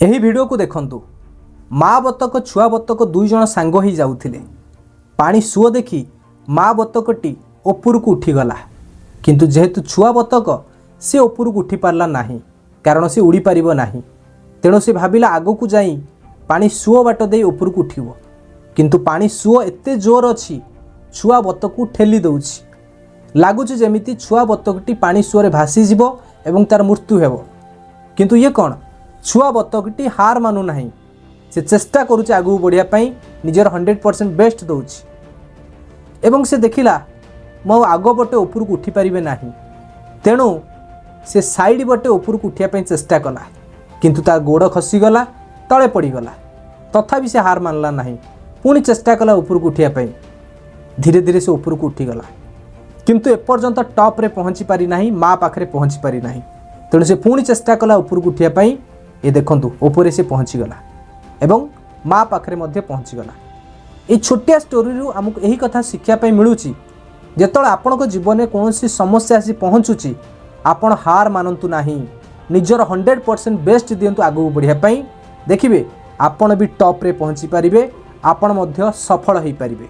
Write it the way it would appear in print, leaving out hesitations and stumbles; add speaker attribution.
Speaker 1: ଏହି ଭିଡ଼ିଓକୁ ଦେଖନ୍ତୁ। ମା ବତକ, ଛୁଆ ବତକ ଦୁଇ ଜଣ ସାଙ୍ଗ ହେଇ ଯାଉଥିଲେ। ପାଣି ସୁଅ ଦେଖି ମା ବତକଟି ଉପରକୁ ଉଠିଗଲା, କିନ୍ତୁ ଯେହେତୁ ଛୁଆ ବତକ, ସେ ଉପରକୁ ଉଠିପାରିଲା ନାହିଁ, କାରଣ ସେ ଉଡ଼ିପାରିବ ନାହିଁ। ତେଣୁ ସେ ଭାବିଲା ଆଗକୁ ଯାଇ ପାଣି ସୁଅ ବାଟ ଦେଇ ଉପରକୁ ଉଠିବ। କିନ୍ତୁ ପାଣି ସୁଅ ଏତେ ଜୋର ଅଛି, ଛୁଆ ବତକକୁ ଠେଲି ଦେଉଛି। ଲାଗୁଛି ଯେମିତି ଛୁଆ ବତକଟି ପାଣି ସୁଅରେ ଭାସିଯିବ ଏବଂ ତାର ମୃତ୍ୟୁ ହେବ। କିନ୍ତୁ ଇଏ କ'ଣ? ଛୁଆ ବତକଟି ହାର ମାନୁନାହିଁ। ସେ ଚେଷ୍ଟା କରୁଛି ଆଗକୁ ବଢ଼ିବା ପାଇଁ, ନିଜର 100% ବେଷ୍ଟ ଦେଉଛି ଏବଂ ସେ ଦେଖିଲା, ମୁଁ ଆଉ ଆଗ ପଟେ ଉପରକୁ ଉଠିପାରିବେ ନାହିଁ। ତେଣୁ ସେ ସାଇଡ଼ ପଟେ ଉପରକୁ ଉଠିବା ପାଇଁ ଚେଷ୍ଟା କଲା, କିନ୍ତୁ ତା ଗୋଡ଼ ଖସିଗଲା, ତଳେ ପଡ଼ିଗଲା। ତଥାପି ସେ ହାର ମାନିଲା ନାହିଁ, ପୁଣି ଚେଷ୍ଟା କଲା ଉପରକୁ ଉଠିବା ପାଇଁ। ଧୀରେ ଧୀରେ ସେ ଉପରକୁ ଉଠିଗଲା, କିନ୍ତୁ ଏପର୍ଯ୍ୟନ୍ତ ଟପ୍ରେ ପହଞ୍ଚି ପାରିନାହିଁ, ମା ପାଖରେ ପହଞ୍ଚି ପାରିନାହିଁ। ତେଣୁ ସେ ପୁଣି ଚେଷ୍ଟା କଲା ଉପରକୁ ଉଠିବା ପାଇଁ। ଏ ଦେଖନ୍ତୁ, ଉପରେ ସେ ପହଞ୍ଚିଗଲା ଏବଂ ମା ପାଖରେ ମଧ୍ୟ ପହଞ୍ଚିଗଲା। ଏଇ ଛୋଟିଆ ଷ୍ଟୋରିରୁ ଆମକୁ ଏହି କଥା ଶିଖିବା ପାଇଁ ମିଳୁଛି, ଯେତେବେଳେ ଆପଣଙ୍କ ଜୀବନରେ କୌଣସି ସମସ୍ୟା ଆସି ପହଞ୍ଚୁଛି, ଆପଣ ହାର ମାନନ୍ତୁ ନାହିଁ। ନିଜର 100% ବେଷ୍ଟ ଦିଅନ୍ତୁ ଆଗକୁ ବଢ଼ିବା ପାଇଁ। ଦେଖିବେ, ଆପଣ ବି ଟପ୍ରେ ପହଞ୍ଚି ପାରିବେ, ଆପଣ ମଧ୍ୟ ସଫଳ ହୋଇପାରିବେ।